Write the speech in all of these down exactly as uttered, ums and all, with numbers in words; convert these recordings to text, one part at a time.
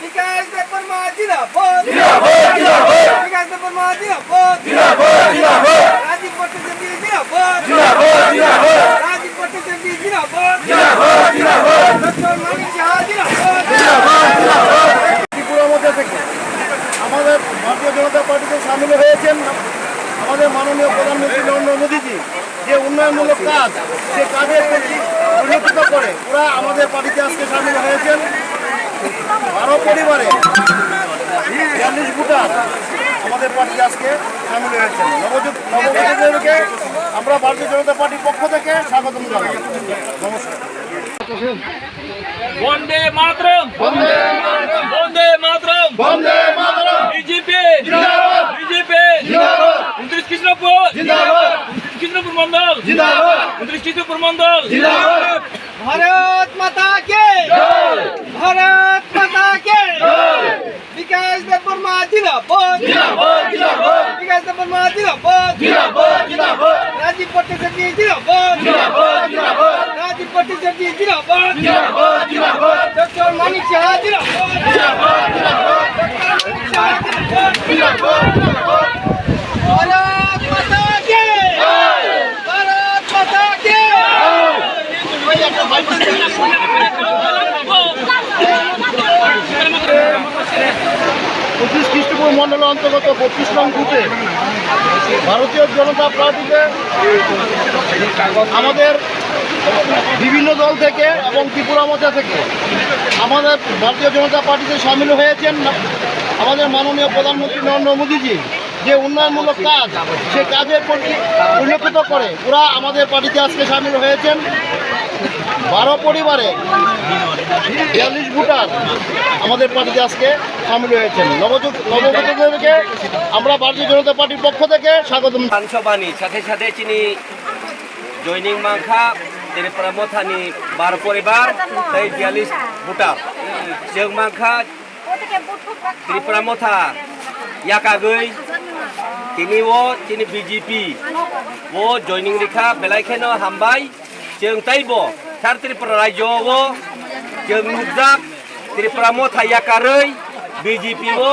বিকাশ দেববর্মা জিন্দাবাদ। জিন্দাবাদ, জিন্দাবাদ। বিকাশ দেববর্মা জিন্দাবাদ। জিন্দাবাদ, জিন্দাবাদ। রাজীব ভট্টাচার্য জিন্দাবাদ। জিন্দাবাদ, জিন্দাবাদ। রাজীব ভট্টাচার্য জিন্দাবাদ। জিন্দাবাদ, জিন্দাবাদ। ডক্টর মানিক সাহা জিন্দাবাদ। জিন্দাবাদ, জিন্দাবাদ। ত্রিপুরা মধ্যে থেকে আমাদের ভারতীয় জনতা পার্টিতে সামিল হয়েছেন আমাদের মাননীয় প্রধানমন্ত্রী নরেন্দ্র মোদীজি। যে উন্নয়নমূলক কাজ, সে কাজের প্রতি পরিলক্ষিত করে ওরা আমাদের পার্টিতে আজকে সামিল হয়েছেন। বারো পরিবারে বিয়াল্লিশ ভোটার আমাদের পার্টিতে আজকে সামিল হয়েছেন। নবযুগ নবপ্রজন্মকে আমরা ভারতীয় জনতা পার্টির পক্ষ থেকে স্বাগতম জানাই। নমস্কার। বন্দে মাতরম। বন্দে মাতরম। বন্দে মাতরম। বন্দে মাতরম। বিজেপি। জিন্দাবাদ। বিজেপি। জিন্দাবাদ। ঊনত্রিশ কৃষ্ণপুর। জিন্দাবাদ। ঊনত্রিশ কৃষ্ণপুর মণ্ডল। জিন্দাবাদ। ঊনত্রিশ কৃষ্ণপুর মণ্ডল। জিন্দাবাদ। ভারত মাতা কি। জয়। ভারত মাতা কি। জয়। বিকাশ দেববর্মা জিন্দাবাদ। জিন্দাবাদ, জিন্দাবাদ। বিকাশ দেববর্মা জিন্দাবাদ। জিন্দাবাদ, জিন্দাবাদ। রাজীব ভট্টাচার্য জিন্দাবাদ। জিন্দাবাদ, জিন্দাবাদ। রাজীব ভট্টাচার্য জিন্দাবাদ। জিন্দাবাদ, জিন্দাবাদ। ডক্টর মানিক সাহা জিন্দাবাদ। জিন্দাবাদ, জিন্দাবাদ। ডক্টর মানিক সাহা জিন্দাবাদ। জিন্দাবাদ, জিন্দাবাদ। ভারত মাতা কি। জয়। ভারত মাতা কি। জয়। পঁচিশ খ্রিস্টপুর মণ্ডলের অন্তর্গত বত্রিশ নং বুথে ভারতীয় জনতা পার্টিতে আমাদের বিভিন্ন দল থেকে এবং ত্রিপুরা মোর্চা থেকে আমাদের ভারতীয় জনতা পার্টিতে সামিল হয়েছেন আমাদের মাননীয় প্রধানমন্ত্রী নরেন্দ্র মোদীজি। যে উন্নয়নমূলক কাজ, সে কাজের প্রতি পরিলক্ষিত করে ওরা আমাদের পার্টিতে আজকে সামিল হয়েছেন। বারো পরিবারে বিয়াল্লিশ ভোটার আমাদের পার্টিতে আজকে সামিল হয়েছেন। নবযুগ নবপ্রজন্মকে আমরা ভারতীয় জনতা পার্টির পক্ষ থেকে স্বাগতম। বিধানসভানি সাথে সাথে চিনি জয়নিং মাংখা, Tripura Mothani বারো পরিবার, tei বিয়াল্লিশ voter. Chwng mankha Tripura Motha yakagwi tini o chini B J P o joining rikha, belai kheno hambai. Chwng teibo sar Tripura rajyo o chwng nukjak, Tripura Motha yakarwi B J P o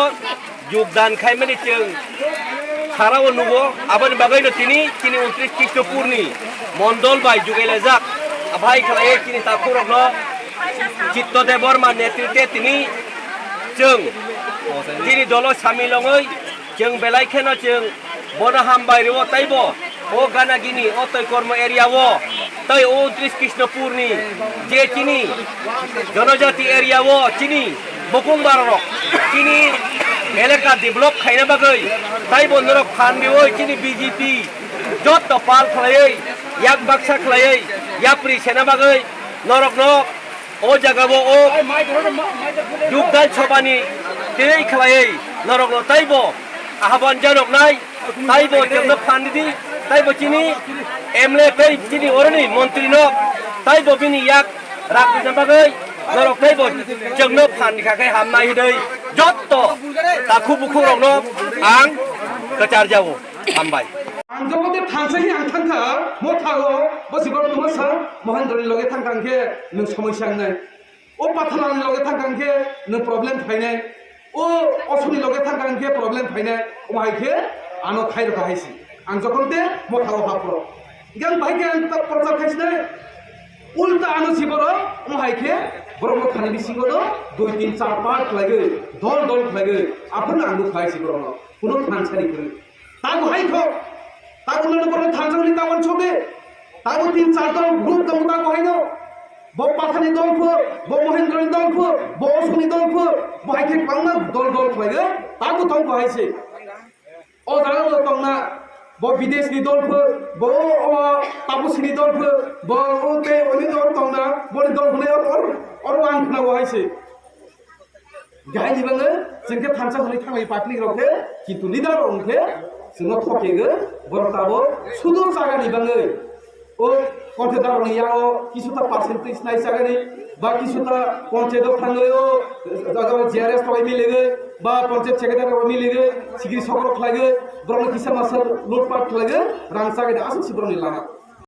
jogdan khaimani chwng sara o nugo. Aboni bagwino tini chini ঊনত্রিশ Krishnapurni mondol bai jugailajak, aphai khlaiwi chini takhukrokno Chitto Debbarma netritwe tini chwng chini dolo samil wngwi chwng belai kheno chwng bono hambai rwo, teibo o Ganagini o Toikormo area o tei o ঊনত্রিশ Krishnapurni je chini Jonojati area o chini bukung barorok chini elaka develop khaina bagwi teibo norok phan riwi chini B J P jotto pal khlaiwi yak baksa khlaiwi yapri sena bagwi norokno o jaga o o jogdan sobhani tei khlaiwi norokno teibo ahban janoknai, teibo chwngno phan ridi, teibo chini M L A tei chini oroni montri no teibo bini yak rak rwna bagwi norok teibo chwngno phan rikha khe hamnai hwnwi jotto takhu bukhu rokno ang kwchar jao. Hambai. Ang jogo de thansa hi ang thangkha, mo thago, bo si borok tuma sa, Mohendro ni loge thangkha ang khe nwng somoi sa wngnai. O Pathalal ni loge thangkha ang khe nwng problem phainai. O Osoni loge thangkha ang khe problem phainai. Omo hai khe ano khai rwkha hai si. Ang jokhon de mo thago ha pro. Hinkhe ang bahai khe ang ta prochar khai sinai. Ulta ano si borok, omo hai khe borok no thani bisingo no dui tin char part khlaiwi, dol dol khlaiwi, aphuru ang nukha hai si borok no. Kuno thansa ni kwrwi. Tamo hai kho. Tamo nang borok thansa ni tamo chode. Tamo tin char dol group tamo tamo hai no. Bo Pathani dol pho, bo Mohendro ni dol pho, bo Osoni dol pho, bo hai khe kwbangma dol dol khlaiwi, tamo tong kho hai se. O jaga o tongna, bo bidesh ni dol pho, bo o Tapusini dol pho, bo o tei oni dol tongna, boni dol hwnwi or or or ang khna bo hai se. Gai ni bangwi chwng khe thansa hwnwi thanglai public rok khe, kintu leader rok hwn khe chwngno thok khe borok tabo sudur jaga ni bangwi o contractor rok ni yago kisu ta percentage nai jaga ni ba kisu ta panchayat o thangwi o jaga o G R S rok bai miligwi ba panchayat secretary rok bai miligwi sigiri sok rok khlaiwi borok no kisa masa lutpat khlaiwi rang chagai da aswk si borok ni lama.